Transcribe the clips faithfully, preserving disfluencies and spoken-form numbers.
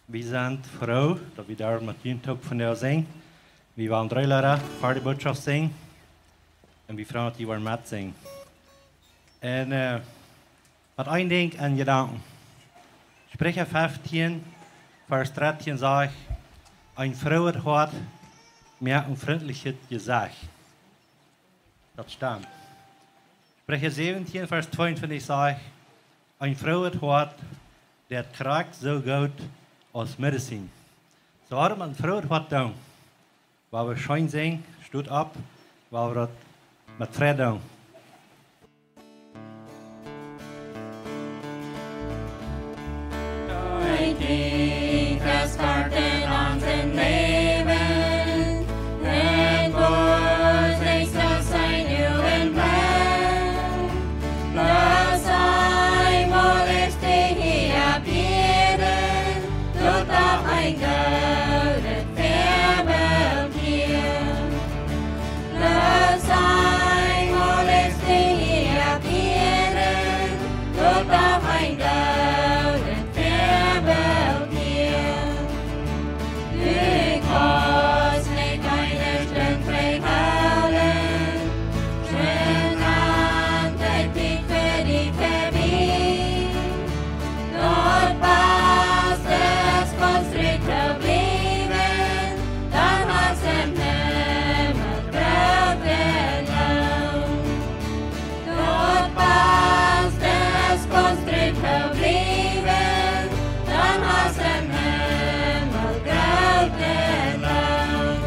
Wie sent froo daut wie doa met junt toop vondoag sent. Wie woaren dree Leeda fa de Bootschoft sinjen. Un wie freien ons, daut jie woaren met sinjen. Un, äh, met een Dinkj en Jedanken. Spricha feftieen, Varsch dartieen sajcht: "Een frooet Hoat moakt een frintlichet Jesecht." Daut stemt. Spricha säwentieen, Varsch tweeuntwintich sajcht: "Een frooet Hoat deit krakjt soo goot aus Medizin." Soo, wuarom een frooet Hoat doonen? Wua wie scheen sinjen, stot opp, wua wie daut met Freid doonen. Denkj daut Gott en onsen Läwen un woo sikj daut sien Wellen bleibt. Bloos eemol es hee hia opp Ieed, daut doch een goodet Väabilt wia. Bloos eemol es hee hia opp Ieed, daut doch een goodet Väabilt wia. Du kaust nich eene Stund trigj hoolen, schwind rant de Tiet fa die verbie. Daut baste es, gaunz trigj to bliewen, dan hast em Himmel groote Loon. Daut baste es, gaunz trigj to bliewen, dan hast em Himmel groote Loon.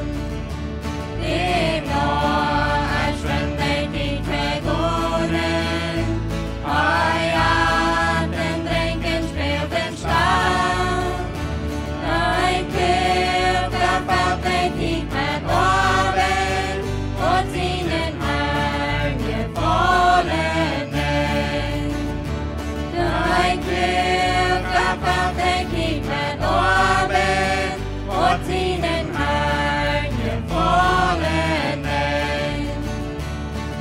Däm Noah schwind de Tiet vegonen, hee at un drinkjen, spält un stalt. Een Kjlieja felt de Tiet met Oabeid, waut sienen Harn jefollen es. Een Kjlieja felt de Tiet met Oabeid, waut sienen Harn jefollen es.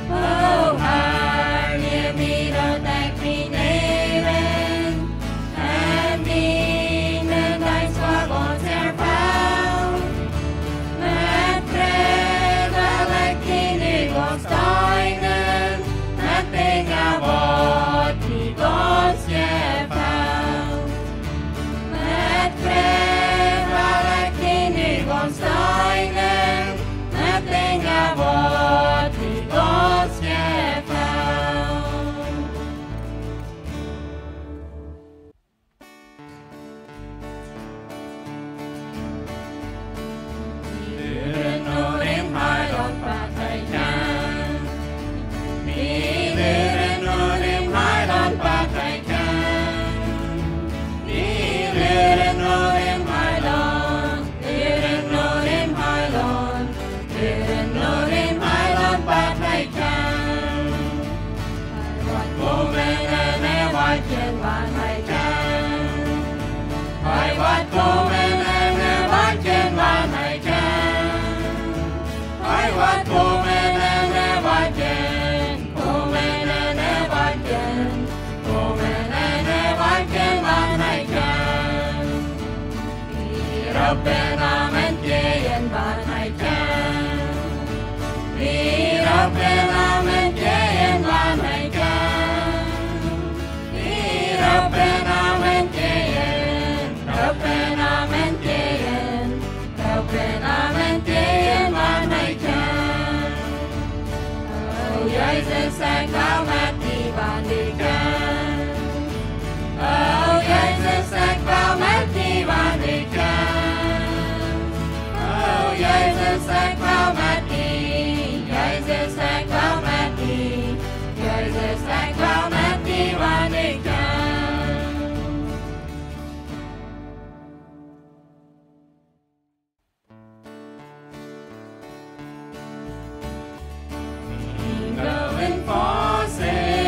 O Har, jleew mie, daut ekj mien Läwen en dienen Deenst woa gaunz erfelt. Met Freid well ekj die nu gaunz deenen, met Dinja, waut die gaunz jefelt. Met Freid well ekj die nu gaunz deenen, met Dinja, waut die gaunz jefelt. Wie luren no däm Heilaunt, waut hee kaun. Wie luren no däm Heilaunt, waut hee kaun. Wie luren no däm Heilaunt, luren no däm Heilaunt, luren no däm Heilaunt, waut hee kaun. Hee woat komen en de Wolkjen, wan hee kaun. Hee woat komen en de Wolkjen, wan hee kaun. Hee woat komen en de Wolkjen, komen en de Wolkjen, komen en de Wolkjen, wan hee kaun. Wie roopen am entjäajen, wan hee kaun. Wie roopen am entjäajen, wan hee kaun. Wie roopen am entjäajen, roopen am entjäajen, roopen am entjäajen, wan hee kaun. O Jesus, ekj well met die, wan du kaust. O Jesus, ekj well met die, wan du kaust. O Jesus, ekj well met die. Jesus, ekj well met die. Jesus, ekj well met die, wan du kaust. Go and forsake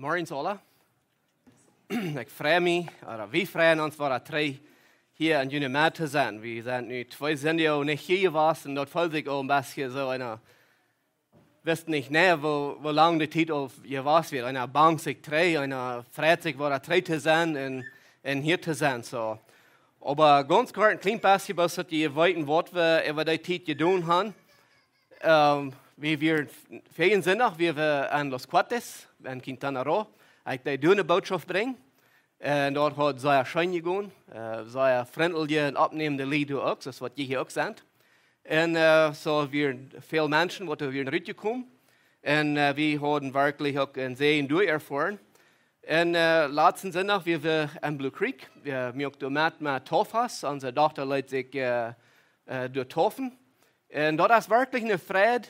Morjens aula. Ekj frei mie, ooda wie freien ons, wada trigj hia en june Medd to sennen. Wie sent nu twee Sindach nich hia jewast un daut feelt sikj aul een bät soo, eena wist nich, nä, woo, woo lang de Tiet aul jewast wia. Eena bangt sikj trigj, eena freit sikj, wada trigj to sennen un, un hia to sennen. Soo. Oba gaunz kort, een kjlien bät, bloos daut jie weeten, waut wie äwa dee Tiet jedonen haben. Ähm, wie wieren, verjen Sindach wieren wie en Los Cuates, en Quintana Roo. Ekj deed doa eene Botschaft brinjen. Un daut haud sea scheen jegonen, äh, sea frintliche un oppnämende Lied uk, soo aus waut jie hia uk sent. Un, äh, soo wieren väl Menschen, waut doa wieren rutjekomen. Un, äh, wie hauden werkjlich uk een Säajen doa erfoaren. Un, äh, latsten Sindach wieren wie en Blue Creek. Wie, wie uk doa met, met Tauffas, onse Dochta leet sikj, äh, äh, doa taufen. Un daut es werkjlich eene Freid,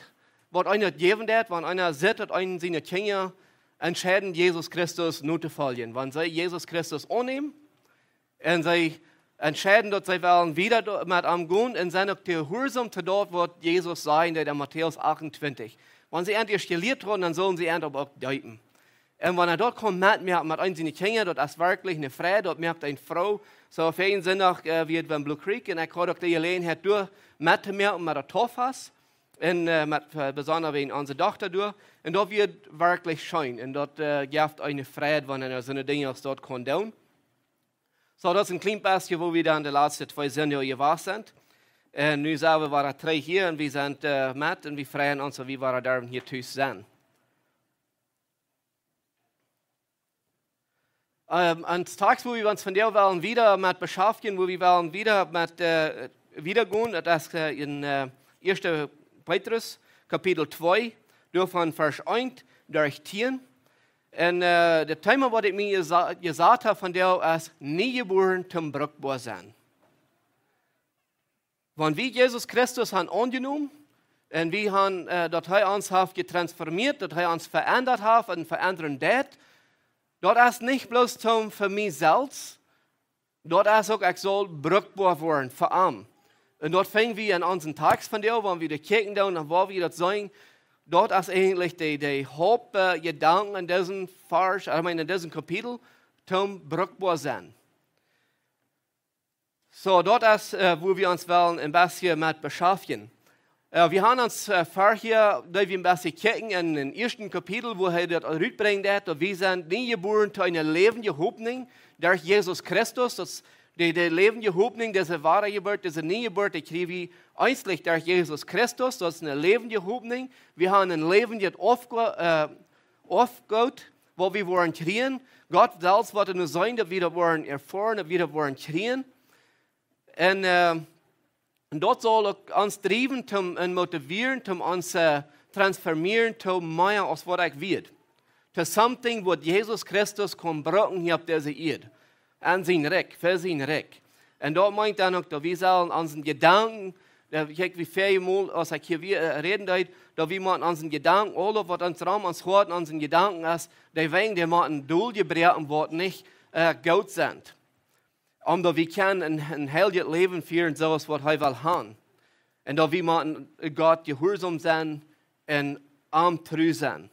waut eena jäwen deit, wan eena sitt, daut eena siene Kjinja entscheiden, Jesus Christus notofoljen. Wan see Jesus Christus aunnämen un see entscheiden, daut see wellen wieda do-, met am gonen un sent uk jehuarsom to daut, waut Jesus säd en Matäus achtuntwintich. Wan see an ieescht jelieet hauden, dan sullen see an uk deepen. Un wan eena daut kaun metmoaken met eent siene Kjinja, daut es werkjlich eene Freid, daut moakt eenen froo. Soo, verjen Sindach, äh, wia wie en Blue Creek, un ekj haud uk de Jeläajenheit doa mettomoaken met de Tauffas, un, äh, met, äh, besonda wäajen onse Dochta doa. Un daut wia werkjlich scheen, un daut, äh, jeft eene Freid, wan eena soone Dinja aus daut kaun doonen. Soo, daut es een kjlien bät, woo wie dan de latste twee Sindach jewast sent. Un nu sent wie wada trigj hia un wie sent, äh, met un wie freien ons, daut wie wada derwen hia tus sennen. Ähm, ons Tekst, woo wie ons vondoag wellen wieda met beschaftjen, woo wie wellen wieda met, äh, wieda gonen, daut es, äh, en, äh, ieeschte Petrus, Kapitel twee, doa von Varsch eent derch tieen. Un, äh, daut Thema, waut ekj mie jesa-, jesat hab vondoag, es niejebuaren toom brukboa sennen. Wan wie Jesus Christus haben aunjenomen un wie haben, äh, daut hee ons haft jetransformieet, daut hee ons veendat haft un veendren deit, daut es nich bloos toom fa mie selfst, daut es uk, ekj saul brukboa woaren fa am. Un daut finj wie en onsen Tekst vondoag, wan wie doa kjikjen doonen, dan woa wie daut seenen, daut es eejentlich de, de Haupt, äh, Jedanken en disen Varsch, ekj meen, en disen Kapitel, toom brukboa sennen. Soo, daut es, äh, woo wie ons wellen een bät met beschaftjen. Äh, wie haben ons, äh, verhäa, daut wie een bät kjikjen en, en dän ieeschten Kapitel, woo hee daut rutbrinjt, daut, daut wie sent niejebuaren to eene läwendje Hopninj derch Jesus Christus. Daut es de, de läwendje Hopninj, dise Wadajeburt, dise Niejebuat, dee kjrie wie eensich derch Jesus Christus. Daut es eene läwendje Hopninj. Wie haben een läwendjet Aufgo-, äh, Aufgoot, waut wie woaren kjrieen. Gott selfst woat nu seenen, daut wie daut woaren erfoaren, daut wie daut woaren kjrieen. Un, äh, un daut saul uk ons driewen toom, un motivieren, toom ons, äh, transformieren, toom mea aus waut ekj weet. To something waut Jesus Christus kaun brucken hia opp dise Ieed. Aun sien Rikj, fa sien Rikj. Un daut meent dan uk, daut wie sellen onse Jedanken, daut, kjikj, wie väl mol, aus ekj hia wia, äh, räden deed, daut wie motten onse Jedanken, aules waut ons rom ons Hoat, onse Jedanken es, dee Dinja, dee motten doljebroaken woaren, nich, äh, goot sent. Om daut wie kjennen een, een heiljet Läwen fieren, soo aus waut hee well haben. Un daut wie motten Gott jehuarsom sennen un am tru sennen.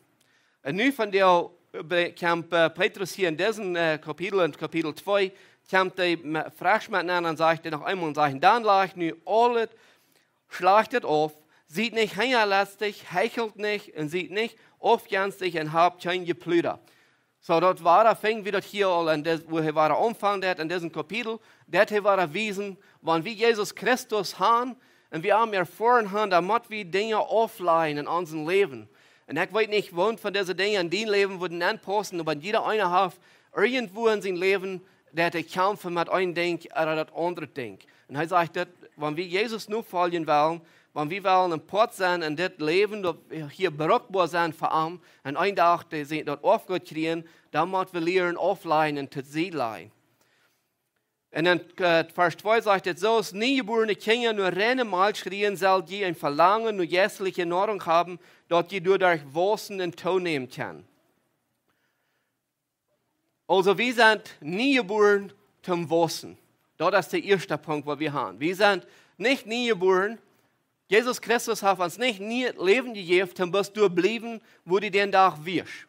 Un nu vondoag, äh, kjemt, äh, Petrus hia en disen, äh, Kapitel, en Kapitel twee, kjemt hee me-, fresch met aun un sajcht hee noch eemol, un sajcht: "Dan lajcht nu aulet Schlajchtet auf, siet nich hinjalestich, heichelt nich un siet nich aufjenstich un habt kjeen Jepluda." Soo, daut wia, finj wie daut hia aul en dis-, woo hee wia aunfangen deed, en disen Kapitel, daut hee wia wiesen, wan wie Jesus Christus haben un wie am erfoaren haben, dan mott wie Dinja auflajen en onsen Läwen. Un ekj weet nich, waut von dise Dinja en dien Läwen wudden aunpaussen, oba jieda eena haft irjentwoo en sien Läwen, daut hee kjamft met een Dinkj ooda daut aundre Dinkj. Un hee sajcht daut, wan wie Jesus nofoljen wellen, wan wie wellen een Poat sennen en dit Läwen, daut wie hia brukboa sent fa am, un een Dach dee sent daut Aufgoot kjrieen, dan mott wie lieren auflajen un to Sied lajen. Un en, äh, Varsch twee sajcht et: "Soo aus niejebuarne Kjinja no reine Malkj schrieen, sell jie een Velangen no jeistliche Noarunk haben, daut jie doaderch waussen un toonämen kjennen." Aulsoo, wie sent niejebuaren toom waussen. Daut es de ieeschte Punkt, waut wie haben. Wie sent nich niejebuaren. Jesus Christus haft ons nich nieet Läwen jejäft, toom bloos doa bliewen, woo du dän Dach wieescht.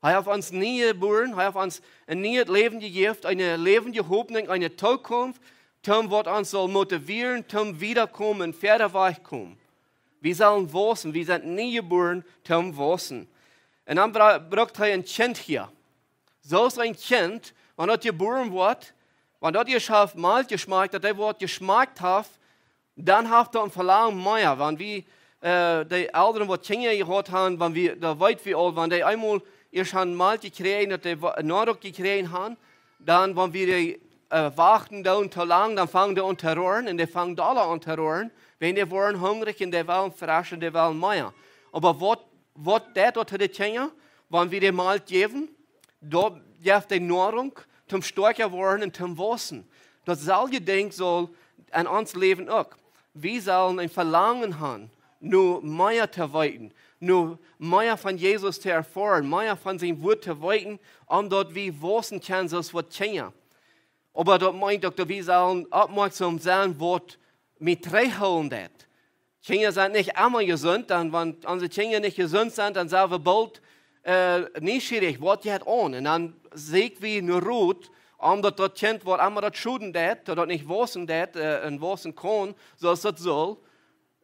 Hee haft ons nie jebuaren, hee haft ons een nieet Läwen jejäft, eene läwendje Hopninj, eene Tookunft, toom waut ons saul motivieren, toom wiedakomen un wieda wajchkomen. Wie sellen waussen, wie sent nie jebuaren toom waussen. Un dan bra-, brukt hee een Kjint hia. Soo aus een Kjint, wan daut jebuaren woat, wan daut ieescht haft Malkj jeschmakjt, daut dee waut jeschmakjt haft, dan haft daut een Velangen mea. Wan wie, äh, de Elren waut Kjinja jehaut haben, wan wie, daut weet wie aul, wan dee eemol ieescht haben Malkj jekjräajen, daut dee wa-, Noarunk jekjräajen haben, dan, wan wie dee, äh, wachten doonen too lang, dan fangen dee aun to roaren un dee fangen dolla aun to roaren, wan dee woaren hungrich un dee wellen fresch un dee wellen mea. Oba waut, waut deit daut to de Kjinja, wan wie dee Malkj jäwen? Daut jeft dee Noarunk toom stoakja woaren un toom waussen. Daut selwje Dinkj saul en ons Läwen uk. Wie sellen een Velangen haben, nu mea to weeten, nu mea von Jesus to erfoaren, mea von sien Wuat to weeten, om daut wie waussen kjennen soo aus waut Kjinja. Oba daut meent uk, daut wie sellen oppmoakjsom sennen, waut mie trigjhoolen deit. Kjinja sent nich emma jesunt, dan, wan onse Kjinja nich jesunt sent, dan sent wie boolt, äh, nieschierich, waut jeit aun. Un dan sieekj wie no Rot, om daut daut Kjint, waut emma daut schoden deit, daut daut nich waussen deit, äh, un waussen kaun, soo aus daut saul.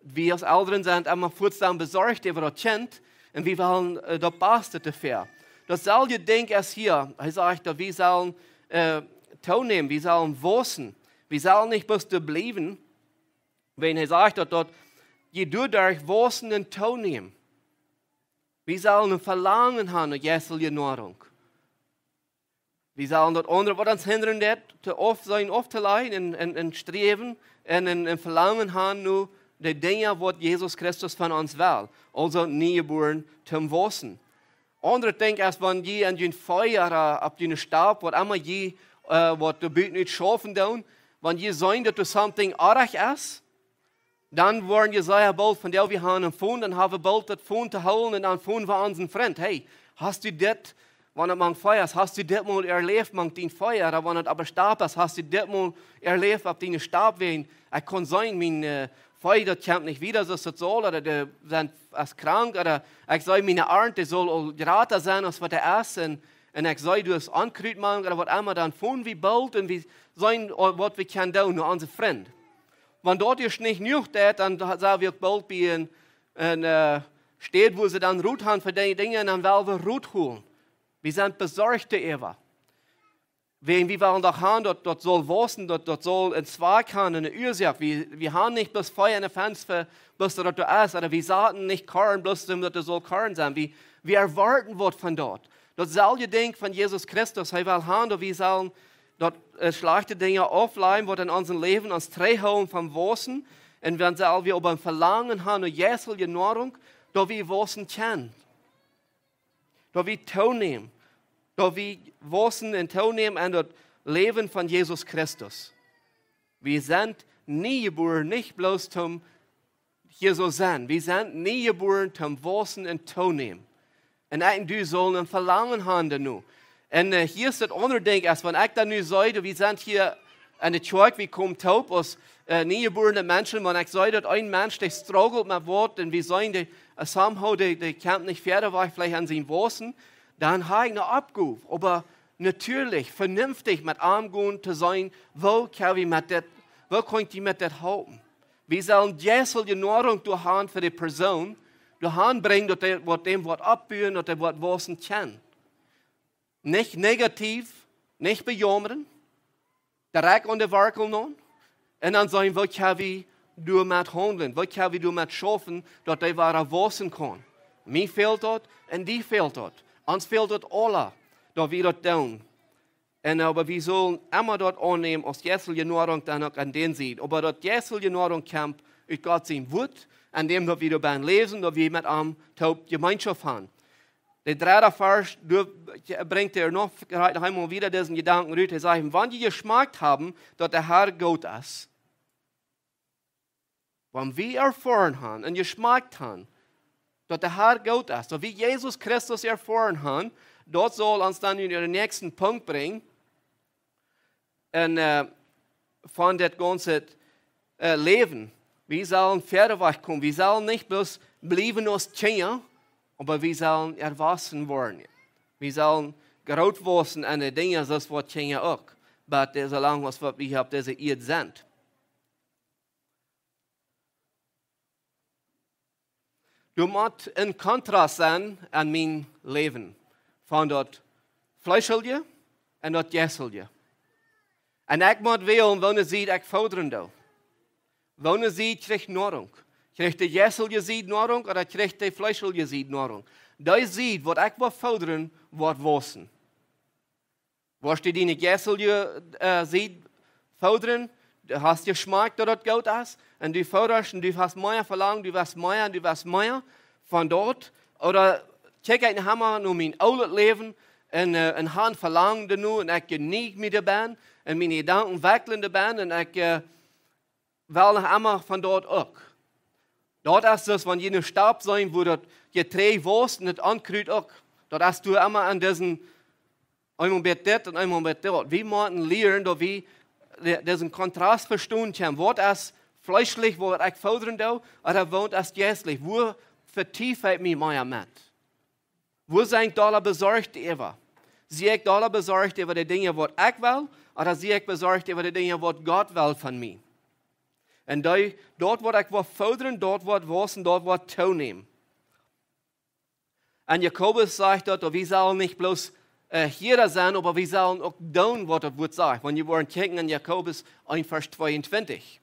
Wie aus Elren sent emma fuaz dan besorcht äwa daut Kjint un wie wellen, äh, daut Baste doafäa. Daut selwje Dinkj es hia. Hee sajcht, daut wie sellen, äh, toonämen, wie sellen waussen. Wie sellen nich bloos doa bliewen, wan hee sajcht, daut, daut jie doaderch waussen un toonämen. Wie sellen een Velangen haben no jeistelje Noarunk. Wie sellen daut aundre, waut ons hindren deit, to auf-, sennen auftoläajen un, un, un sträwen un, un, un Velangen haben no de Dinja, waut Jesus Christus von ons well. Aulsoo nie jebuaren toom waussen. Aundret Dinkj es, wan jie aun jun Fia, äh, opp june Stap, waut emma jie, äh, waut doa buten utschaufen doonen, wan jie seenen, daut doa something oajch es, dan woaren jie sea boolt, von dee wie haben een Phone, dan haben wie boolt daut Phone to hoolen un dan phone wie onsen Frint. Hey, hast du dit, wan et mank Fia es, hast du dit mol erläft mank dien Fia? Ooda wan et opp de Stap es, hast du dit mol erläft opp diene Stap, wan ekj kaun seenen, mien, äh, Fia, daut kjemt nich wieda, soo aus et saul, ooda dee sent, es krank, ooda ekj see, miene Arnt, dee saul aul jrata sennen, aus waut dee es, un, un ekj see, du hast Onkrut mank, ooda waut emma, dan phone wie boolt un wie seenen, waut wie kjennen doonen, no onse Frind. Wan daut ieescht nich jenuach deit, dan sent wie uk boolt bie een, een, äh, Städ, wua see dan Rot haben fa dee Dinja, un dan well wie Rot holen. Wie sent besorcht doaräwa. Wan wie wellen doch haben, daut, daut saul waussen, daut, daut saul een Zwakj haben, eene Uasoak. Wie, wie haben nich bloos Fia enne Fensta, bloos daut doa es, ooda wie saten nich Korn, bloos daut doa saul Korn sennen. Wie, wie erwoaten waut von daut. Daut selwje Dinkj von Jesus Christus, hee well haben, daut wie sellen daut, äh, schlajchte Dinja aufläajen, waut en onsen Läwen ons trigjhoolen vom Waussen. Un wan sell wie oba een Velangen haben no jeistelje Noarunk, daut wie waussen kjennen. Daut wie toonämen. Daut wie waussen un toonämen aun daut Läwen von Jesus Christus. Wie sent nie jebuaren, nich bloos toom hia soo sennen. Wie sent nie jebuaren toom waussen un toonämen. Un ekj un du sellen een Velangen haben doano. Un, äh, hia es daut aundre Dinkj, aus wan ekj dan nu see, wie sent hia aun de Kjoakj, wie komen toop aus, äh, nie jebuarne Menschen, wan ekj see, daut een Mensch, dee struggelt met waut, un wie seenen, dee, äh, somehow, dee, dee kjemt nich wieda wajch, veleicht aun sien Waussen, dan hab ekj eene Oppgow. Oba natieedlich, venenftich met am gonen to seenen, woo kjenn wie met dit, woo kaun ekj die met dit halpen? Wie sellen jeistelje Noarunk doa haben fa de Persoon, doa han brinjen, daut dee waut, däm waut oppbuen, daut dee waut waussen kaun. Nich negativ, nich bejaumren, direkt aun de Wartlen nämen. Un dan seenen, woo kjenn wie doamet haundlen, woo kjenn wie doamet schaufen, daut dee wada waussen kaun. Mie fält daut un die fält daut. Ons fält daut aula, daut wie daut doonen. Un, äh, oba wie sellen emma daut aunnämen aus jeistelje Noarunk dan uk aun dän Sied. Oba daut jeistelje Noarunk kjemt ut Gott sien Wuat, aun däm daut wie doabie läsen, daut wie met am toop Jemeenschoft haben. De dredde Varsch, doa brinjt hee noch, noch eemol wada disen Jedanken rut. Hee sajcht: Wan jie jeschmakt haben, daut de Herr goot es, wan wie erfoaren haben un jeschmakt haben, daut de Herr goot es, daut wie Jesus Christus erfoaren haben, daut saul ons dan en dän näakjsten Punkt brinjen, un, äh, von dit gaunze, äh, Läwen. Wie sellen wieda wajchkomen. Wie sellen nich bloos bliewen aus Kjinja, oba wie sellen erwossen woaren. Wie sellen groot wausen aun de Dinja, soo aus waut Kjinja uk, oba dise lang aus waut wie hia opp dise Ieed sent. Du motst een Kontrast sennen aun mien Läwen, von daut Fleeschelje un daut Jeistelje. Un ekj mott wälen, woone Sied ekj foddren doo. Woone Sied kjricht Noarunk? Kjricht de jeistelje Sied Noarunk ooda kjricht de fleeschelje Sied Noarunk? Dee Sied, waut ekj well foddren, woat wausen. Woascht du diene jeistelje, äh, Sied foddren? Du hast jeschmakjt, daut daut goot es. Un du fodrascht, un du hast mea Velangen, du west mea, un du west mea von daut. Ooda kjikj ekj noch emma no mien oolet Läwen un, äh, un ha een Velangen doano un ekj jeneet mie doabie un miene Jedanken wajchlen doabie un ekj, äh, well noch emma von daut uk. Daut es soo aus wan jie een Stock sent, wua daut Jeträajd wausst un daut Onkrut uk. Daut es doa emma aun disen, eemol bät dit un eemol bät daut. Wie motten lieren, daut wie de-, disen Kontrast vestonen kjennen. Waut es fleeschlich, waut ekj foddren doo, ooda waut es jeistlich? Wua vetief ekj mie mea met? Wua sie ekj dolla besorcht äwa? Sie ekj dolla besorcht äwa de Dinja, waut ekj well, ooda sie ekj besorcht äwa de Dinja, waut Gott well von mie? Un dee, daut, waut ekj well foddren, daut woat wausen, daut woat toonämen. Un Jakobus sajcht daut, daut wie sellen nich bloos, äh, Hieera sennen, oba wie sellen uk doonen, waut daut Wuat sajcht. Wan jie woaren kjikjen aun Jakobus eent, Varsch tweeuntwintich.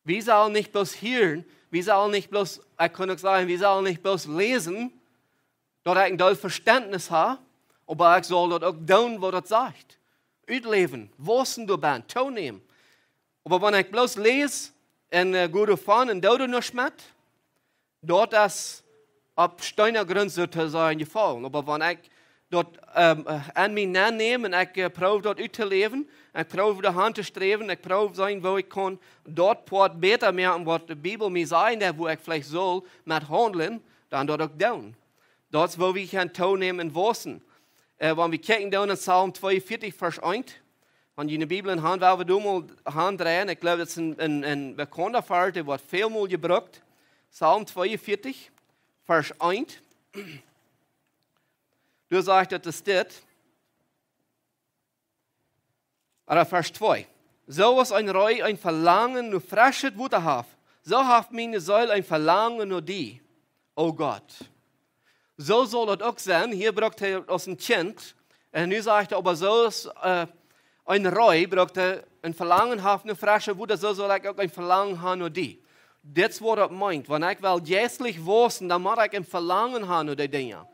Wie sellen nich bloos hieren, wie sellen nich bloos, ekj kaun uk sajen, wie sellen nich bloos läsen, daut ekj een Deel Vestentnis ha, oba ekj saul daut uk doonen, waut daut sajcht. Utläwen, wausen doabie, toonämen. Oba wan ekj bloos läs un, äh, go doavon un doo doa nuscht met, daut es opp steena Grunt, soo to sajen, jefollen. Oba wan ekj daut, ähm, äh, aun mie nenneem un ekj, äh, proow daut uttoläwen, ekj proow doa han to sträwen, ekj proow seenen, woo ekj kaun daut Poat bäta moaken, waut de Bibel mie sajen deit, woo ekj veleicht saul met haundlen, dan daut uk doonen. Daut es, woo wie kjennen toonämen un wausen. Äh, wan wie kjikjen dan en Psalm tweeunvieetich, Varsch eent, wan jie de Bibel en Haunt haben, well wie doa mol haundreien. Ekj gleew, daut es een, een, een bekaunda Varsch, dee woat välmol jebrukt. Psalm tweeunvieetich, Varsch eent. Doa sajcht daut, es dit. Ooda Varsch twee. Soo aus een Ree een Velangen no freschet Wota haft, soo haft miene Seel een Velangen no die, o Gott. Soo saul daut uk sennen. Hia brukt hee aus een Kjint. Un nu sajcht hee, oba soo aus, äh, een Ree brukt hee een Velangen haft no freschet Wota, soo saul ekj uk een Velangen haben no die. Dit es waut daut meent. Wan ekj well jeistlich wausen, dan mott ekj een Velangen haben no dee Dinja.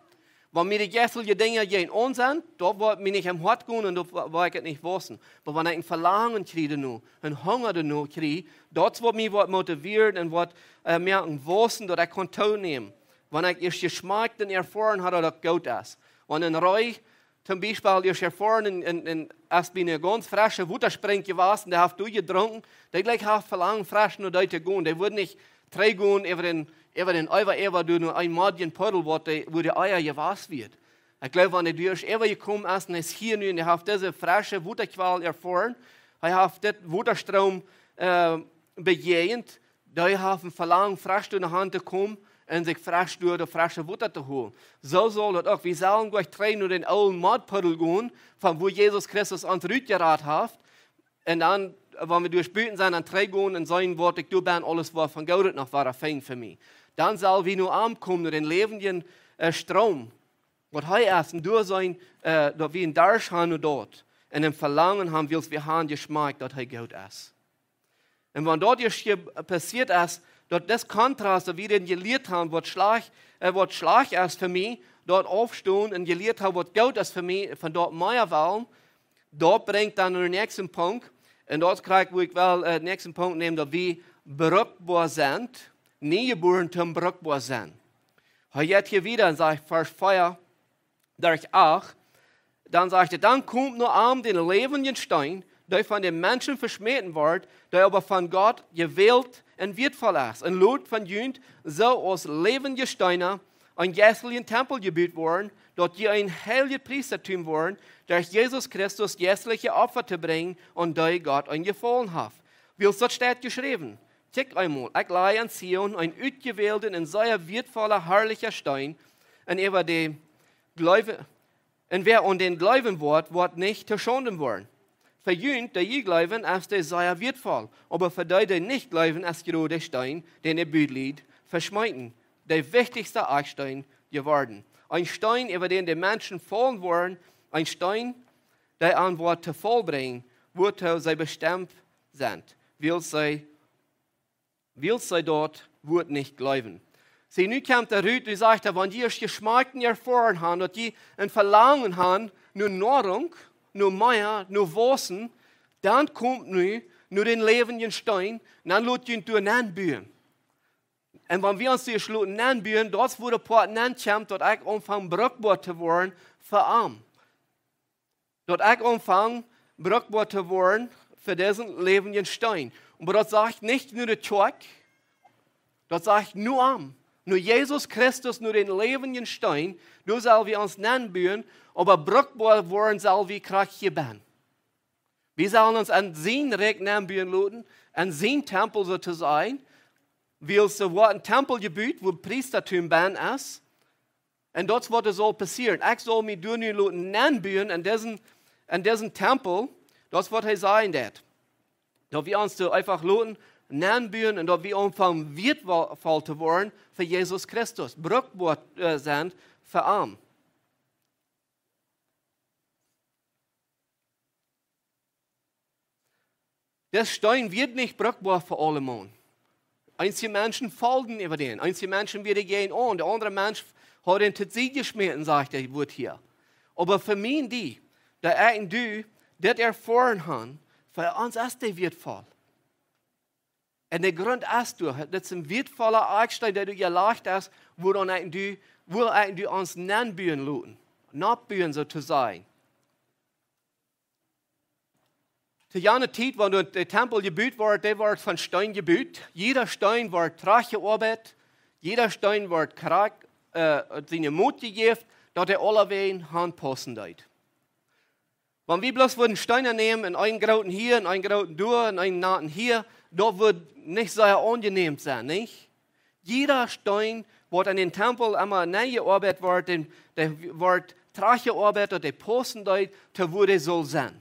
Wan mie de jeistelje Dinja jäajen aun sent, daut woat mie nich em Hoat gonen un daut wo-, woa ekj nich wausen. Oba wan ekj een Velangen kjrie doano, een Hunga doano kjrie, daut es waut mie woat motivieren un woat, äh, mie aun wausen, daut ekj kaun toonämen. Wan ekj ieescht jeschmakjt un erfoaren ha, daut daut goot es. Wan een Ree, toom Biespel, ieescht erfoaren un, un, un aus bie een gaunz freschet Wota jewast un dee haft doa jedrunken, dee jlikj haft Velangen fresch no doa to gonen. Dee wudd nich trigj gonen äwa dän, äwa dän Eewa, äwa doa no een moddigen Puddel, waut dee, wua dee ea jewast wia. Ekj gleew, wan hee doa ieescht äwa jekomen es un hee es hia nu un hee haft dise fresche Wotakjwal erfoaren, hee haft dit Wotastroom, äh, bejäajent, dee haft een Velangen, fresch doa no han to komen un sikj fresch doa daut fresche Wota to holen. Soo saul daut uk. Wie sellen nich trigj no dän oolen Moddpuddel gonen, von wua Jesus Christus ons rutjerat haft, un dan, wan wie doa buten sent, dan trigj gonen un seenen, waut ekj doa ben, aules woat von Gott noch woa fein fa mie. Dan sell wie no am komen, no dän läwendjen, äh, Stroom, waut hee es, un doa seenen, äh, daut wie een Darscht haben no daut. Un een Velangen haben, wiels wie haben jeschmakjt, daut hee goot es. Un wan daut ieescht hia passieet es, daut dis Kontrast, daut wie dan jelieet haben, waut schlajcht, äh, waut schlajcht es fa mie, daut aufstonen un jelieet haben, waut goot es fa mie, von daut mea wellen, daut brinjt dan no dän näakjsten Punkt. Un daut kjrie ekj, wua ekj well, äh, näakjsten Punkt nämen, daut wie brukboa sent, nie jebuaren toom brukboa sennen. Hee jeit hia wieda un sajcht, Varsch vea, derch acht, dan sajcht hee: Dan komt no am dän läwendjen Steen, dee von de Menschen veschmäten wort, dee oba von Gott jewält un wieetvoll es, un lot von junt soo aus läwendje Steena een jeisteljen Tempel jebut woaren, daut jie een heiljet Priestatum woaren, derch Jesus Christus jeistliche Opfa to brinjen, aun dee Gott een Jefaulen haft. Wiels daut steit jeschräwen: Kjikj eemol, ekj laj aun Zion een utjewälden un sea wieetvolla, harlicha Steen, un äwa de Gloowen, un wäa aun dän gloowen woat, woat nich to Schaunden woaren. Fa junt, dee jie gloowen, es dee sea wieetvoll, oba fa dee, dee nich gloowen, es jrod de Steen, dän de Buda lieet, veschmeeten, de wichtichste Akjsteen jeworden. Een Steen, äwa dän de Menschen faulen woaren, een Steen, dee an woat to Faul brinjen, wuatoo see bestemt sent, wiels see wiels see daut Wuat nich gloowen. See, nu kjemt hee rut, dee sajcht, wan jie ieescht jeschmakjt un erfoaren han, daut jie een Velangen han no Noarunk, no mea, no wausen, dan komt nu no dän läwendjen Steen, un dan lot junt doa nenbuen. Un wan wie ons doa schloten nenbuen, daut es wua de Poat nenkjemt, daut ekj aunfang brukboa to woaren fa am. Daut ekj aunfang brukboa to woaren fa disen läwendjen Steen. Oba daut sajcht nich no de Kjoakj, daut sajcht no am. No Jesus Christus, no dän läwendjen Steen, doa sell wie ons nenbuen, oba brukboa woaren sell wie krakjt hia bennen. Wie sellen ons aun sien Rikj nenbuen loten, aun sien Tempel soo to sajen, wiels doa woat een Tempel jebut, wua Priestatum bennen es. Un daut es waut doa saul passieren. Ekj saul mie doa nu loten nenbuen aun disen, aun disen Tempel. Daut es waut hee sajen deed. Daut wie ons doa eefach loten nenbuen un daut wie aunfangen wieetvoll to woaren fa Jesus Christus. Brukboa, äh, sennen fa am. Dis Steen wia nich brukboa fa aulemaun. Eenje Menschen follten äwa dän. Eenje Menschen wieren jäajen aun. De aundre Mensch haud dän to Sied jeschmäten, sajcht hee, waut hia. Oba fa mie un die, daut ekj un du dit erfoaren han, fa ons es dee wieetvoll. Un de Grunt es doa, dit es een wieetvolla Akjsteen, dee doa jelajcht es, wua dan ekj un du, wua ekj un du ons nenbuen loten. Nenbuen, soo to sajen. To jane Tiet, wan doa de Tempel jebut wort, dee wort von Steen jebut. Jieda Steen wort trajchtjeoabeit, jieda Steen wort krakjt, äh, siene Moot jejäft, daut hee aulawäajen hanpaussen deed. Wan wie bloos wudden Steena nämen un eenen grooten hia un eenen grooten doa un eenen naten hia, daut wudd nich sea aunjenäm sennen, nich? Jieda Steen, waut aun dän Tempel emma nenjeoabeit wort, dän, dee wort trajchtjeoabeit, daut dee paussen deed, to wua dee saul sennen.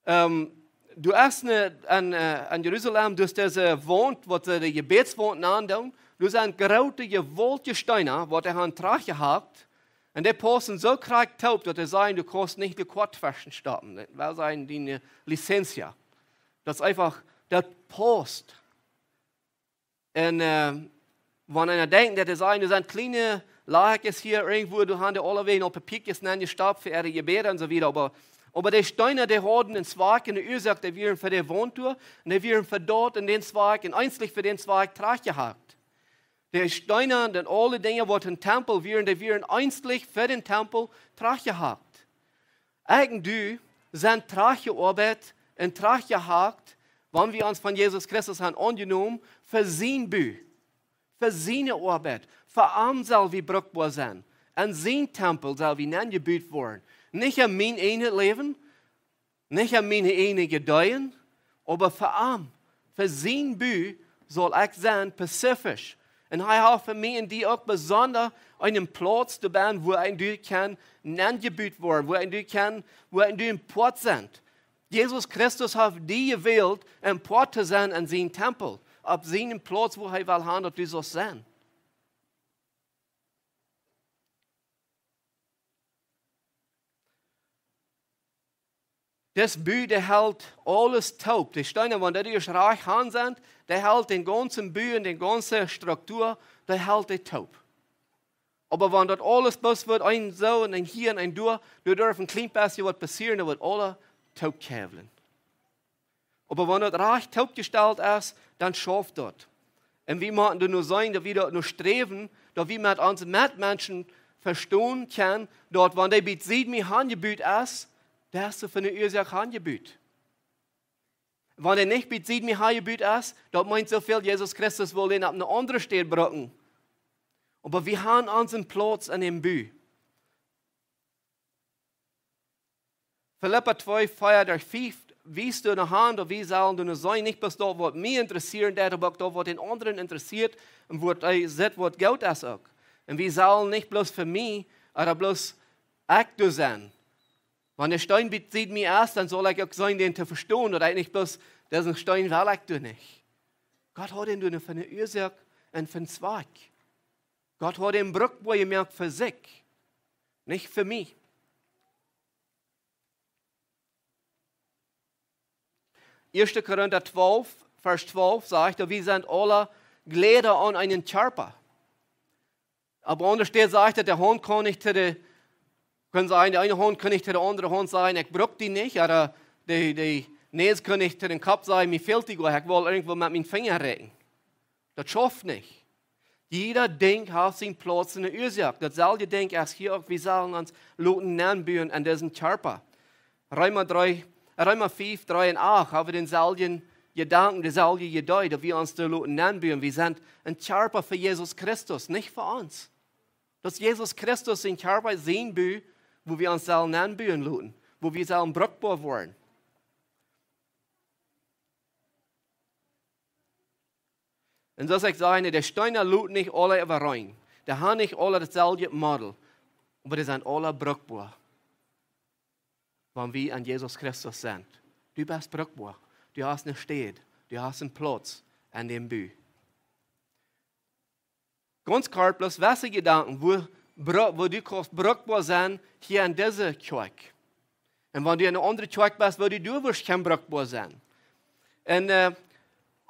Ähm, doa es ne, aun, äh, aun Jerusalem, doa es dise Waunt, waut see de Jebädswaunt nanen doonen. Doa sent groote, jewaultje Steena, waut dee han trajchtjehakt. Un dee paussen soo krakjt toop, daut dee sajen, du kaust nich de Koa tweschen stoppen. Daut well sajen, diene licencia. Daut es eefach, daut pausst. Un, äh, wan eena denkjt, daut see sajen, doa sent kjliene Lajkjes hia irjentwua, doa han dee aulawäajen opp Papiakjes nenjestoppt fa äare Jebäda un soo wieda. Oba, oba dee Steena, dee hauden een Zwakj un eene Uasoak, dee wieren fa de Waunt doa, un dee wieren fa daut un dän Zwakj, un eensich fa dän Zwakj trajchtjehakt. Dee Steena un aule Dinja, waut em Tempel wieren, dee wieren eensich fa dän Tempel trajchtjehakt. Ekj un du sent trajchtjeoabeit un trajchtjehakt, wan wie ons von Jesus Christus han aunjenomen, fa sien Buak, fa siene Oabeit, fa am sell wie brukboa sennen. Aun sien Tempel sell wie nenjebut woaren. Nich aun mien ieejnet Läwen, nich aun miene ieejne Ideeen, oba fa am, fa sien Buak saul ekj sennen, pazifisch. Un hee haft fa mie un die uk besonda eenen Plauz doa bennen, wua ekj un du kjennen nenjebut woaren, wua ekj un du kjennen, wua ekj un du een Poat sent. Jesus Christus haft die jewält, een Poat to sennen aun sienen Tempel, opp sienen Plauz, wua hee well han, daut du saust sennen. Dis Buak, dee helt aules toop. De Steena, wan dee ieescht rajcht han sent, dee helt dän gaunzen Buak un de gaunze Struktua, dee helt dee toop. Oba wan daut aules bloos woat, een soo un een hia un een doa, doa darf een kjlien bät waut passieren, daut woat aules toopkjäwlen. Oba wan daut rajcht toopjestalt es, dan schauft daut. Un wie motten doa no sennen, daut wie daut no sträwen, daut wie met onse Metmenschen vestonen kjennen, daut wan dee bie Sied mie hanjebut es, daut es fa eene Uasoak hanjebut. Wan dee nich bie Sied mie hanjebut es, daut meent soo väl, Jesus Christus well dän opp eene aundre Städ brucken. Oba wie han onsen Plauz aun dän Buak. Filippa twee, vea derch fief wiest doa no han, daut wie sellen doa no sennen, nich bloos daut, waut mie intressieren deit, oba uk daut, waut dän aundren intressieet un waut hee sitt, waut goot es uk. Un wie sellen nich bloos fa mie, ooda bloos ekj doa sennen. Wan de Steen bie, bie mie es, dan saul ekj uk sennen, dän to vestonen, daut ekj nich bloos, daut es een Steen, well ekj doa nich. Gott haud am doa fa eene Uasoak un fa een Zwakj. Gott haud am bruckboa jemoakt fa sikj, nich fa mie. Ieeschte Korinta twalf, Varsch twalf sajcht, daut wie sent aule Jleda aun eenen Kjarpa. Opp aundre Städ sajcht daut, de Haunt kaun nich to de, kaun sajen, de eene Haunt kaun nich to de aundre Haunt sajen, ekj bruck die nich, ooda de, de Näs kaun nich to dän Kopp sajen, mie fält die goa, ekj well irjentwoo met mienen Finja räakjen. Daut schauft nich. Jieda Dinkj haft sienen Plauz un eene Uasoak. Daut selwje Dinkj es hia uk, wie sellen ons loten nenbuen aun disen Kjarpa. Reema dree, Reema fief, dree un acht haben wie dänselwjen Jedanken, deeselwje Idee, daut wie ons doa loten nenbuen. Wie sent een Kjarpa fa Jesus Christus, nich fa ons. Daut es Jesus Christus sien Kjarpa, sien Bu, wua wie ons sellen nenbuen loten, wua wie sellen bruckboa woaren. Un soo aus ekj säd, de Steena loten nich aule äwareen. Dee haben nich aule daut selwje Model. Oba dee sent aule bruckboa, wan wie aun Jesus Christus sent. Du best bruckboa. Du hast eene Städ. Du hast een Plauz aun däm Bu. Gaunz kort, bloos wesse Jedanken, wua, bru-, wua du kaust bruckboa sennen hia en dise Kjoakj. Un wan du en eene aundre Kjoakj best, wua du, du woascht kjeen bruckboa sennen. Un, äh,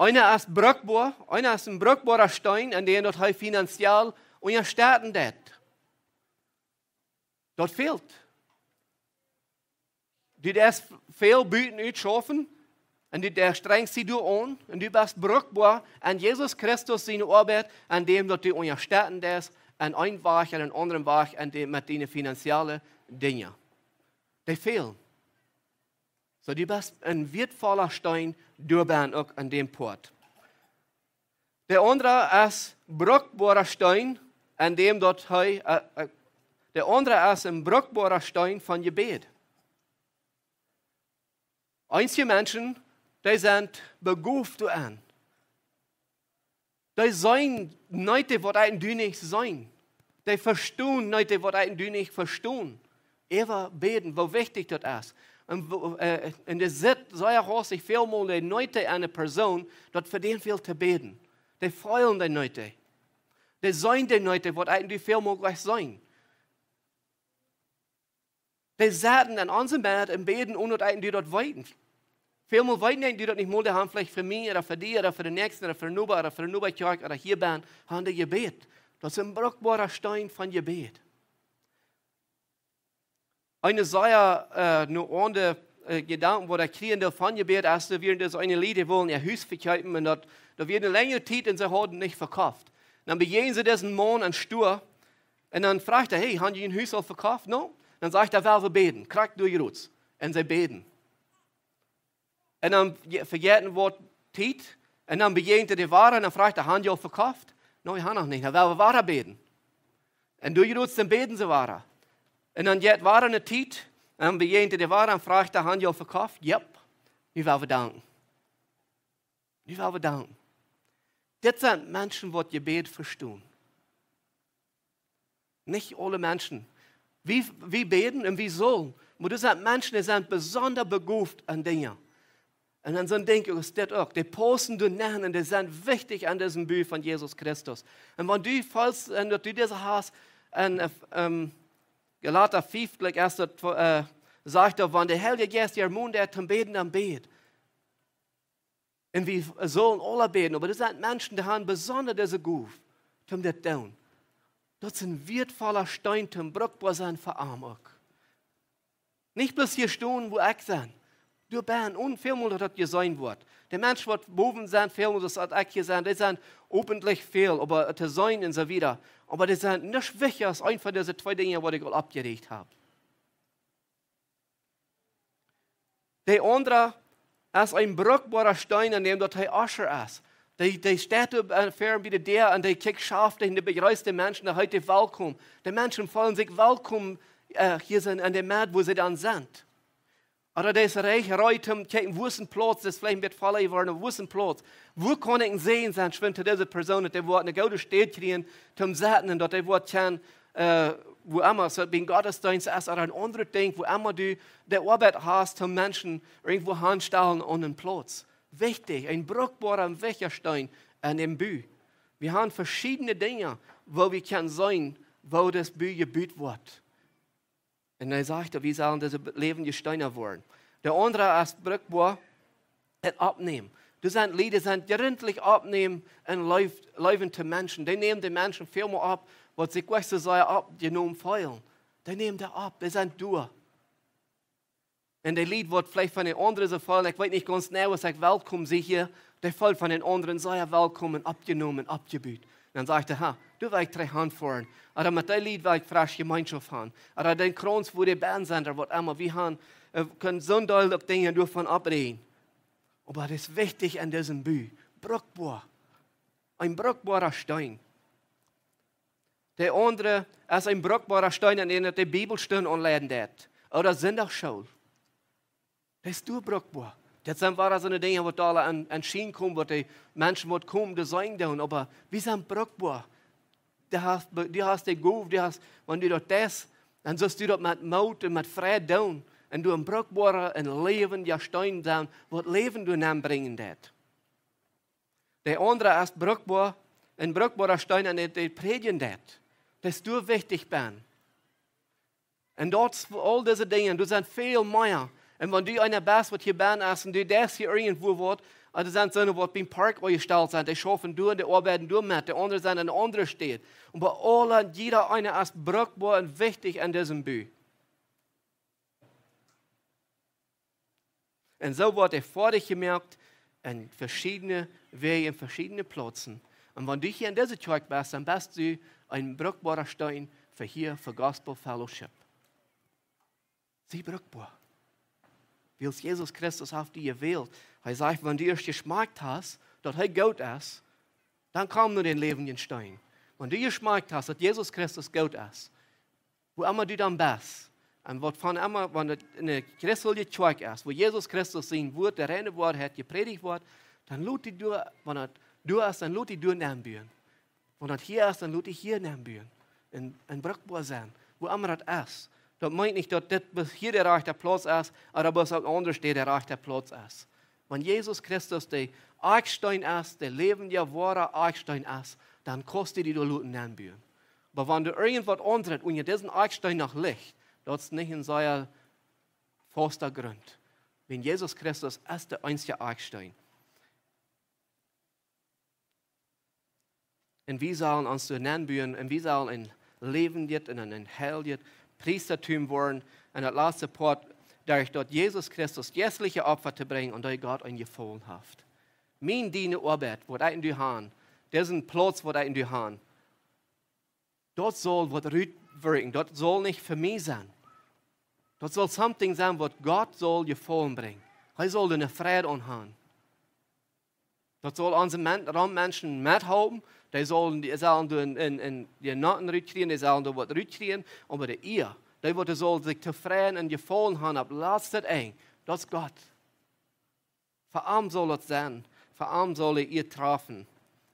eena es bruckboa, eena es een bruckboara Steen, aun däm daut hee finanziell unjastetten deit. Daut fält. Du deist väl buten utschaufen un du, du strenjst die doa aun un du best bruckboa aun Jesus Christus siene Oabeit, aun däm daut du unjastetten deist, aun eenen Wajch, aun eenen aundren Wajch, aun däm, met diene finanzielle Dinja. Dee fälen. Soo, du best een wieetvolla Steen, du best uk aun däm Poat. De aundra es bruckboara Steen, aun däm daut hee, äh, äh, de aundra es een bruckboara Steen von Jebäd. Eenje Menschen, dee sent begooft doaraun. Dee seenen Needs, waut ekj un du nich seenen. Dee vestonen Needs, waut ekj un du nich vestonen. Äwa bäden, woo wichtich daut es. Un woo, äh, un dee sitt sea haustich välmol de Needs aun eene Persoon, daut fa dän fält to bäden. Dee feelen de Needs. Dee seenen de Needs, waut ekj un du välmol nich seenen. Dee sitten aun onse Medd un bäden, onen daut ekj un du daut weeten. Välmol weeten ekj un du daut nich mol, dee haben veleicht fa mie, ooda fa die, ooda fa dän Näakjsten, ooda fa de Noba, ooda fa de Nobakjoakj, ooda hia bie, haben dee jebät. Daut es een bruckboara Steen von Jebäd. Een sea, äh, nu aundre, äh, Jedanken, waut ekj hia en de von Jebäd, aus wie en dise eene Lied wullen äa Hus vekjeepen, un daut, daut wia eene lenjre Tiet un see hauden nich vekofft. Dan bejäajnen see disen Maun aum Stua, un dan fruach hee: "Hey, hab jie jun Hus aul vekofft?" "No." Dan sajcht hee: "Well wie bäden, krakjt doa rut." Un see bäden. Un dan je-, vejäten woat Tiet. Un dan bejäajent hee dee wada un dan fruach hee: "Hab jie aul vekofft?" "No, wie haben noch nich." "Dan well wie wada bäden." Un doa rut dan bäden see wada. Un dan jeit wada eene Tiet. Un dan bejäajent hee dee wada un fruach hee: "Hab jie aul vekofft?" "Yep." "Nu well wie danken. Nu well wie danken." Dit sent Menschen, waut Jebäd vestonen. Nich aule Menschen. Wie, wie bäden un wie sellen. Oba dit sent Menschen, dee sent besonda begooft aun Dinja. Un dan sent, denkj ekj, es dit uk. Dee paussen doa nenn un dee sent wichtich aun disen Bu von Jesus Christus. Un wan du feelst, un daut du dise hast, un, äh, ähm, Galata fief, jlikj aus daut, äh, sajcht, daut wan de Heilje Jeist die ermont toom bäden, dan bäd. Un wie sellen aula bäden, oba dit sent Menschen, dee haben besonda dise Gow, toom dit doonen. Daut es een wieetvolla Steen, toom bruckboa sennen fa am uk. Nich bloos hia stonen, wua ekj sie. Doa bie, un välmol daut, daut jeseenen woat. De Menschen, waut bowen sent, välmol daut, daut ekj hia sie, dee sent openlich väl, oba to seenen un soo wieda. Oba dee sent nich wichtja aus eent von dise twee Dinja, waut ekj aul oppjerajcht hab. De aundra es een bruckboara Steen, aun däm daut hee Usher es. Dee, dee steit opp, äh, ver bie de Däa un dee kjikjt schaftich un dee bejreesst de Menschen, dee heet dee welkom. De Menschen feelen sikj welkom, äh, hia sennen aun de Medd, wua see dan sent. Ooda dee es reich, reich om kjikjen, wua es een Plauz, daut es veleicht een bät voll jeworden, wua es een Plauz? Wua kaun ekj een Säajen sennen, schwind to dise Persoon, daut dee woat eene goode Städ kjrieen, toom sitten, un daut dee woat kjennen, äh, wua emma, soo bie Gottesdeenst es, ooda een aundret Dinkj, wua emma du de Oabeit hast, toom Menschen irjentwua hanstalen aun een Plauz. Wichtich, een brukboara, een wichtja Steen aun dän Bu. Wie haben veschiedne Dinja, wua wie kjennen seenen, wua daut Bu jebut woat. Un hee sajcht, daut wie sellen dise läwendje Steena woaren. De aundre es brukboa, daut oppnämen. Doa sent Lied, dee sent jrintlich oppnämen un leew-, leewen to Menschen. Dee nämen de Menschen väl mea opp, waut see kjeen soo sea oppjenomen feelen. Dee nämen dee opp, dee sent doa. Un dee Lied, waut veleicht von dän aundren soo feelen, ekj weet nich gaunz jeneiw, aus ekj welkom sie hia, dee feelt von dän aundren sea welkom un oppjenomen un oppjebut. Dan sajcht hee: "Ha, doa well ekj trigj hanfoaren. Ooda met dee Lied well ekj fresch Jemeenschoft haben. Ooda dän Krauns, wua dee bie sent, ooda waut emma. Wie haben, äh, kjennen soon Deel uk Dinja doavon aufräden." Oba daut es wichtich aun disen Bu. Brukboa. Een brukboara Steen. De aundre es een brukboara Steen, aun dän de Bibelstund aunleiden deed. Ooda Sindachschool. Daut es doa brukboa. Daut sent woare soone Dinja, waut doa aula aun, aun Schienen komen, waut de Menschen waut komen to seenen doonen. Oba wie sent brukboa. Du hast be-, du hast de Gow, du hast, wan du daut deist, dan sust du daut met Moot un met Freid doonen. Un du een brukboara, een läwendja Steen sennen, waut Läwen doa nenbrinjen deed. De aundre es brukboa, een brukboara Steen, aun dän de prädjen deed. Daut es doa wichtich bie. Un daut, aul dise Dinja, doa sent väl mea. Un wan du eena best, waut hia bie es, un du deist hia irjentwua waut, ooda doa sent soone, waut biem Park aunjestalt sent, dee schaufen doa un dee oabeiden doa met, de aundre sent aun eene aundre Städ. Oba aule, jieda eena es brukboa un wichtich aun disen Bu. Un soo woat hee foadich jemoakt aun veschiedne Wäaj, aun veschiedne Plazen. Un wan du hia en dise Kjoakj best, dan best du een brukboara Steen fa hia, fa Gospel Fellowship. Sie brukboa. Wiels Jesus Christus haft die jewält. Hee sajcht, wan du ieescht jeschmakjt hast, daut hee goot es, dan komm no dän läwendjen Steen. Wan du jeschmakjt hast, daut Jesus Christus goot es, wua emma du dan best, un waut von emma, wan et eene christelje Kjoakj es, wua Jesus Christus sien Wort, de reine Woarheit, jeprädicht woat, dan lot die doa, wan et doa es, dan lot die doa nenbuen. Wan et hia es, dan lot die hia nenbuen. Un, un brukboa sennen, wua emma daut es. Daut meent nich, daut dit bloos hia de rajchte Plauz es, ooda bloos uk aundasch de rajchte Plauz es. Wan Jesus Christus de Akjsteen es, de läwendje, woare Akjsteen es, dan kaust du die doa loten nenbuen. Oba wan doa irjentwaut aundret unja disen Akjsteen noch licht, daut es nich een sea fausta Grunt. Wiels Jesus Christus es de eensje Akjsteen. Un wie sellen ons doa nenbuen, un wie sellen een läwendjet un een heiljet Priestatum woaren. Un daut latste Poat, derch daut Jesus Christus jeistelje Opfa to brinjen, aun dee Gott een Jefaulen haft. Mien, diene Oabeit, waut ekj un du haben, disen Plauz, waut ekj un du haben, daut saul waut rutwirkjen. Daut saul nich fa mie sennen. Daut saul something sennen, waut Gott saul Jefaulen brinjen. Hee saul doa eene Freid aun haben. Daut saul onse Men-, Rommenschen methalpen. Dee sellen, dee sellen doa een, een, een, dee Noten rutkjrieen, dee sellen doa waut rutkjrieen. Oba de Ea, dee waut doa saul sikj tofräd un Jefaulen haben opp latst Enj, daut es Gott. Fa am saul et sennen, fa am saul hee Ea träfen.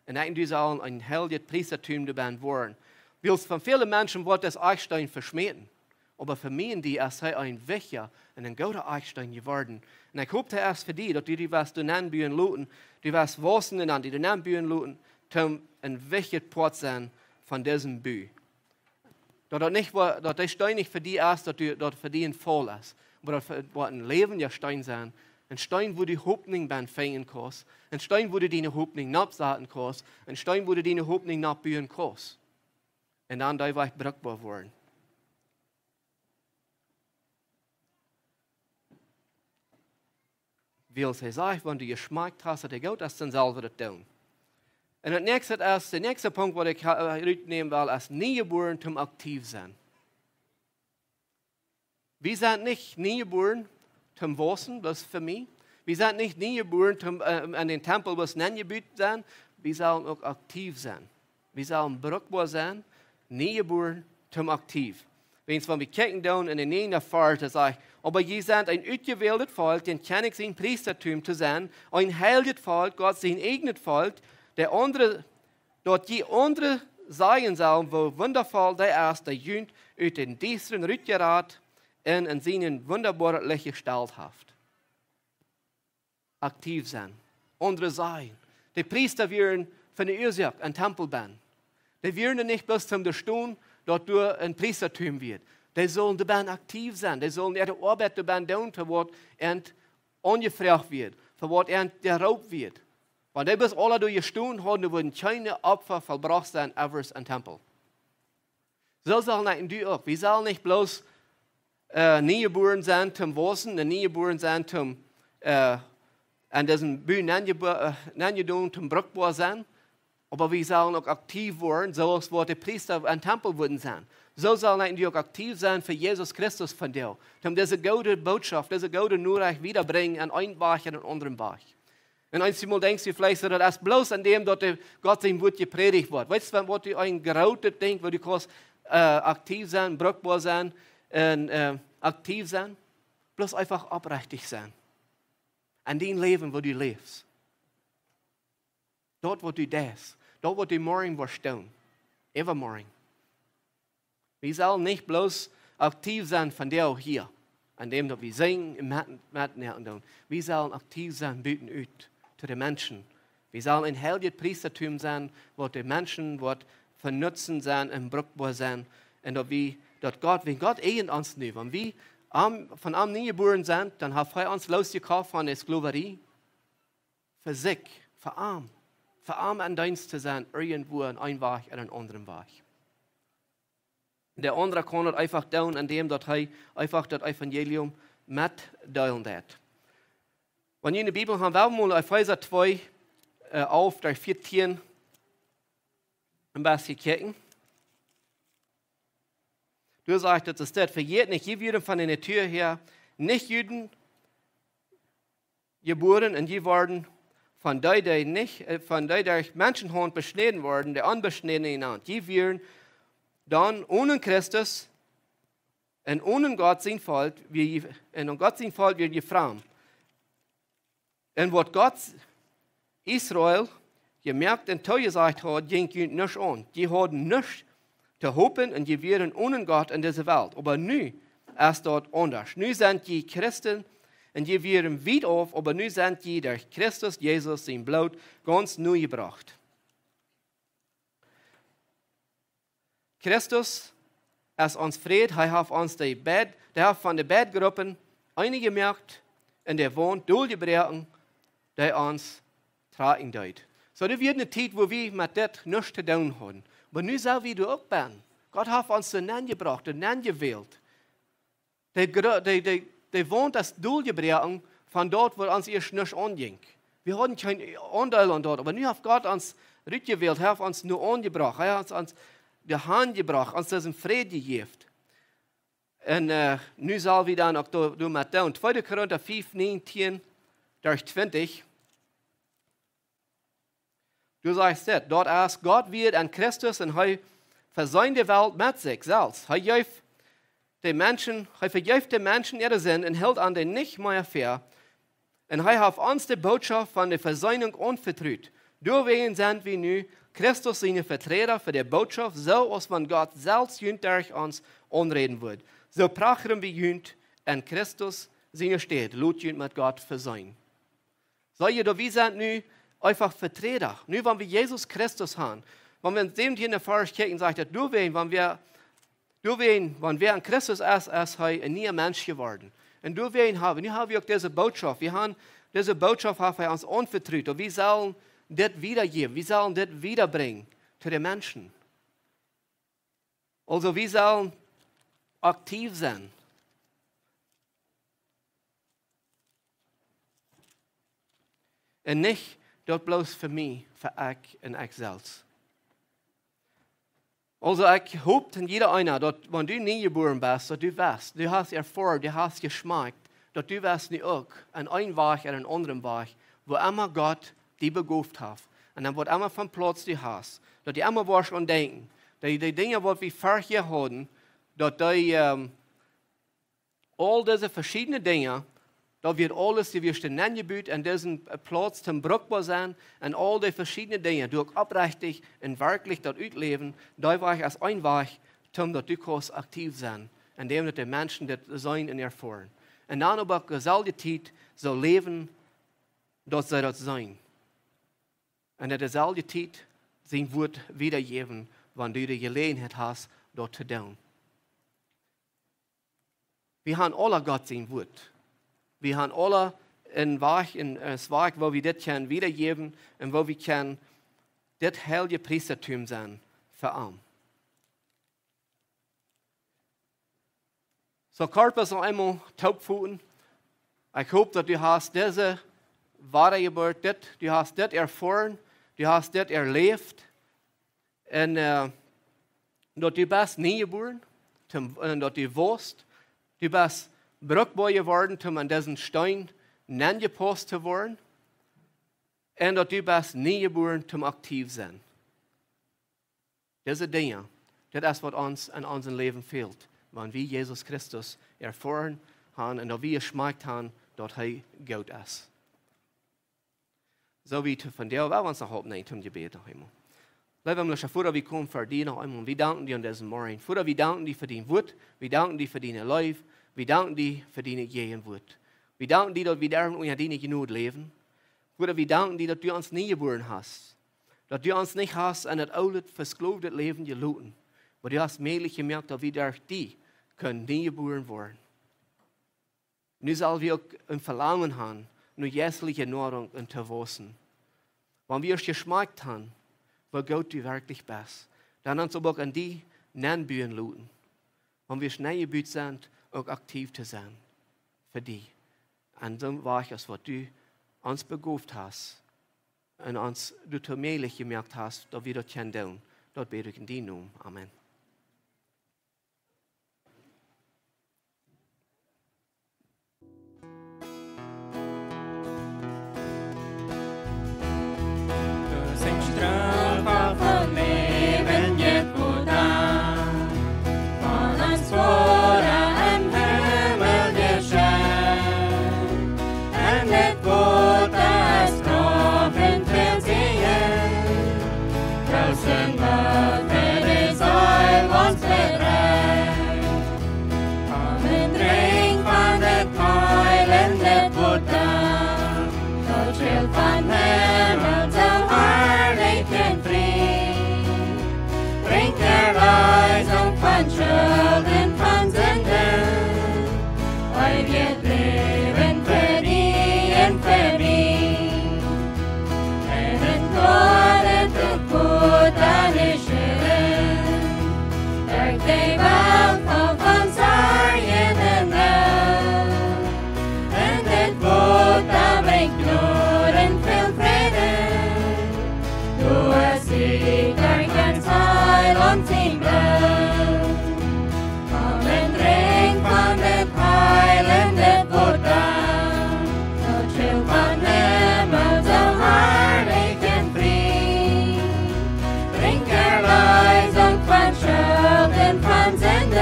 Un ekj un du sellen een heiljet Priestatum doabennen woaren. Wiels von väle Menschen woat dis Akjsteen veschmäten. Oba fa mie un die es hee een wichtja un een gooda Akjsteen jeworden. Un ekj hop, hee es fa die, daut du die woascht doa nenbuen loten, du woascht wausen un dan die doa nenbuen loten, toom een wichtjet Poat sennen von disen Bu. Daut daut nich woa-, daut dee Steen nich fa die es, daut du, daut fa die een Faul es. Oba daut fa-, woat een läwendja Steen sennen. Een Steen, wua du Hopninj bennen finjen kaust. Een Steen, wua du diene Hopninj noppsaten kaust. Een Steen, wua du diene Hopninj noppbuen kaust. Un dan dee woat brukboa woaren. Wiels hee sajcht, wan du jeschmakjt hast, daut hee goot es, dan sell wie daut doonen. Un daut näakjste es, de näakjste Punkt, waut ekj ha-, äh, rutnämen well, es niejebuaren toom aktiv sennen. Wie sent nich niejebuaren toom wausen, bloos fa mie. Wie sent nich niejebuaren toom, äh, aun dän Tempel bloos nenjebut sennen. Wie sellen uk aktiv sennen. Wie sellen brukboa sennen, niejebuaren toom aktiv. Wiels wan wie kjikjen doonen enn dän näajenden Varsch, doa sajcht: "Oba jie sent een utjewäldet Volkj, een Kjennichs sien Priestatum to sennen, een heiljet Volkj, Gott sien eajnet Volkj, daut aundre, daut jie aundre sajen sellen, woo wundavoll dee es, dee junt ut dän Diestren rutjerat un enn sien wundaboaret Licht jestalt haft." Aktiv sennen. Aundre sajen. De Priesta wieren von de Uasoak een Tempel bennen. Dee wieren nich bloos toom doa stonen, daut doa een Priestatum wia. Dee sullen doa bennen aktiv sennen. Dee sullen äare Oabeit doa bennen doonen, fa waut an aunjefroacht wia, fa waut an jeroopt wia. Wan dee bloos aula doa jestonen hauden, dan wudden kjeene Opfa vollbrocht sennen, ever enn Tempel. Soo sell ekj un du uk. Wie sellen nich bloos, äh, niejebuaren sennen toom wausen, un niejebuaren sennen toom, äh, aun disen Bau nenjebo-, äh, nenjedonen toom brukboa sennen, oba wie sellen uk aktiv woaren, soo aus waut de Priesta aum Tempel wudden sennen. Soo sell ekj un du uk aktiv sennen fa Jesus Christus vondoag. Toom dise goode Botschaft, dise goode Norecht wieda brinjen aun eenen Wajch un aun aundre Wajch. Un eenjemol denkjst du veleicht, daut es bloos aun däm, daut de Gott sien Wuat jeprädicht woat. Weetst du, waut du een grootet Dinkj, woo du kaust, äh, aktiv sennen, brukboa sennen un, äh, aktiv sennen? Bloos eefach oprechtich sennen. Enn dien Läwen, woo du läfst. Daut, waut du deist. Daut, waut du morjen woascht doonen. Äwamorjen. Wie sellen nich bloos aktiv sennen vondoag hia, aun däm daut wie sinjen un met, metmoaken doonen. Wie sellen aktiv sennen buten ut, to de Menschen. Wie sellen een heiljet Priestatum sennen, waut de Menschen woat von Nutzen sennen un brukboa sennen. Un daut wie, daut Gott, wan Gott eajent ons nu, wan wie am, von am niejebuaren sent, dan haft hee ons loosjekoft von de Skloverie. Fa sikj, fa am. Fa am een Deenst to sennen, irjentwua enn eenen Wajch ooda enn aundren Wajch. De aundra kaun daut eefach doonen, enn däm daut hee eefach daut Evangelium metdeelen deit. Wan jie de Bibel haben, well wie mol Efeesa twee, äh, alf bat vieetieen een bät kjikjen. Doa sajcht et, et steit: "Vejät nich, jie wieren von de Natua häa nich Juden, jebuaren un jie worden von dee, dee nich, äh, von dee derch Menschenhaunt beschnäden worden, de Onbeschnädne jenant. Jie wieren dan onen Christus un onen Gott sien Volkj, wia jie, un onen Gott sien Volkj wia jie framd. Un waut Gott Israel jemoakt un toojesajcht haud, jinkj junt nuscht aun. Jie hauden nuscht to hopen un jie wieren onen Gott enn dise Welt. Oba nu es daut aundasch. Nu sent jie Christen un jie wieren wiet auf, oba nu sent jie derch Christus Jesus sien Bloot gaunz no jebrocht." Christus es ons Fräd, hee haft ons de beid, hee haft von de beid Gruppen eene jemoakt un de Waunt doljebroaken, dee ons trakjen deed. Soo, doa wia eene Tiet, wua wie met dit nuscht to doonen hauden. Oba nu sent wie doa uk bennen. Gott haft ons doa nenjebrocht, doa nenjewält. De Gru-, de, de, de Waunt es doljebroaken von daut, waut ons ieescht nuscht aunjinkj. Wie hauden kjeen Aundeel aun daut, oba nu haft Gott ons rutjewält, hee haft ons nu aunjebrocht, hee haft ons de Haunt jebrocht, ons disen Fräd jejäft. Un, äh, nu sell wie dan uk doa, doa met doonen. Tweede Korinta fiew, näajentieen bat twintich. Doa sajcht et, daut es: "Gott wia enn Christus un hee veseend de Welt met sikj selfst. Hee jeef de Menschen, hee vejeef de Menschen äare Sind un hilt an dee nich mea väa. Un hee haft ons de Botschaft von de Veseenunk aunvetrut. Doawäajen sent wie nu Christus siene Veträda fa de Botschaft, soo aus wan Gott selfst junt derch ons aunräden wudd. Soo prachren wie junt enn Christus siene Städ. Lot junt met Gott veseenen." Soo, jie, daut wie sent nu eefach Veträda. Nu, wan wie Jesus Christus haben, wan wie enn däm hia enn de Varsch kjikjen, sajcht et, doawäajen, wan wie, doawäajen, wan wäa enn Christus es, es hee een niea Mensch jeworden. Un doawäajen haben, nu haben wie uk dise Botschaft. Wie haben, dise Botschaft haft hee ons aunvetrut. Un wie sellen dit wiedajäwen, wie sellen dit wiedabrinjen to de Menschen. Aulsoo, wie sellen aktiv sennen. Un nich daut bloos fa mie, fa ekj un ekj selfst. Aulsoo, ekj hop, daut jieda eena, daut, wan du nie jebuaren best, daut du weetst, du hast erfoaren, du hast jeschmakjt, daut du weetst nu uk, aun eenen Wajch, aun eenen aundren Wajch, wua emma Gott die begoft haft. Un dan waut emma von Plauz du hast, daut du emma woascht aun denkjen, daut de Dinja, waut wie verhäa hauden, Daut dee, ähm, aul dise veschiedne Dinja, daut wia aules, dee wia stenenjebut en disen, äh, Plauz toom brukboa sennen, un aul dee veschiedne Dinja, doa uk oprechtich un werkjlich daut utläwen, dee wia aus een Wajch, toom daut du kaust aktiv sennen, endäm daut de Menschen daut seenen un erfoaren. Un dan oba uk de selwje Tiet soo läwen, daut see daut seenen. Un en de selwje Tiet sien Wuat wiedajäwen, wan du de Jeläajenheit hast, daut to doonen. Wie haben aula Gott sien Wuat. Wie haben aula een Wajch, een, een Wajch, woo wie dit kjennen wiedajäwen un woo wie kjennen dit heilje Priestatum sennen fa am. Soo, Korpus, noch eemol toopfoten. Ekj hop daut du hast dise Wadajeburt, dit, du hast dit erfoaren, du hast dit erläft. Un, äh, daut du best niejebuaren, toom, un daut du woascht, du best brukboa jeworden, toom aun disen Steen aunjepaust to woaren. Un daut du best niejebuaren, toom aktiv sennen. Dise Dinja, daut es waut ons en onsen Läwen fält, wan wie Jesus Christus erfoaren haben un daut wie jeschmakjt haben, daut hee goot es. Soo wie to von die, well wie ons noch oppnämen toom Jebäd noch eemol. Leewa himmlischa Voda, wie komen ver die noch eemol. Wie danken die aun disen Morjen. Voda, wie danken die fa dien Wuat. Wie danken die fa diene Leew. Wie danken die fa diene Jäajenwuat. Wie danken die, daut wie derwen unja diene Jnod läwen. Voda, wie danken die, daut du ons niejebuaren hast. Daut du ons nich hast aun daut oole, vesklowde Läwen jeloten, oba du hast mäajlich jemoakt, daut wie derch die kjennen niejebuaren woaren. Nu sell wie uk een Velangen haben no jeistelje Noarunk un to waussen. Wan wie jeschmakjt haben, woo goot du werkjlich best, dan ons oba uk aun die nenbuen loten. Wan wie niejebuaren sent, uk aktiv to sennen fa die. Aun soon Wajch aus waut du ons begoft hast un ons doatoo mäajlich jemoakt hast, daut wie daut kjennen doonen. Daut bäd ekj en dienen Nomen. Amen. Doa sent Stroom von Läwen jeit wada, von ons Voda em Himmel jescheit. Un dit Wota es Krauft un Vesäajen, Troost un Moot fa de Seel ons bedreit. Komm un drinkj von dit heilende Wota, daut schillt vom Himmel soo harlich un frie. Brinjt Erleesunk von Schult un von Sind, eewjet Läwen fa die un fa mie. Un en Gott, daut Wota nich schillen, derch de Welt voll von Sorjen un Noot. Un dit Wota brinjt Jnod un väl Fräd, doa es Sieg derch ons Heilaunt sien Bloot. Komm un drinkj von dit heilende Wota, daut schillt vom Himmel soo harlich un frie. Brinjt Erleesunk von Schult un von Sind,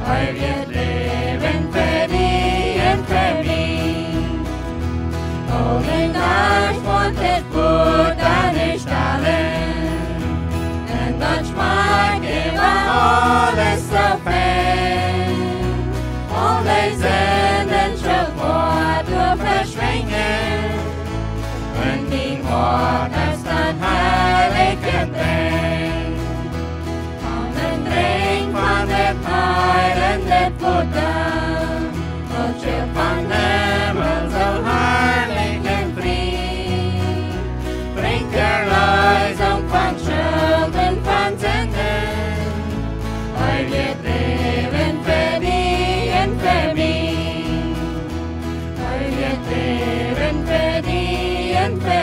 eewjet Läwen fa die un fa mie. Aul dän Darst woat dit Wota nich stallen, un daut schmakjt äwa aules soo fein. Aul de Sind un Schult woat doa veschwinjen, un dien Hoat es dan heilich un rein. Komm un drinkj von dit heilende Wota, daut schillt vom Himmel soo harlich un frie. Brinjt Erleesunk von Schult un von Sind, eewjet Läwen fa die un fa mie. Eewjet Läwen fa die un fa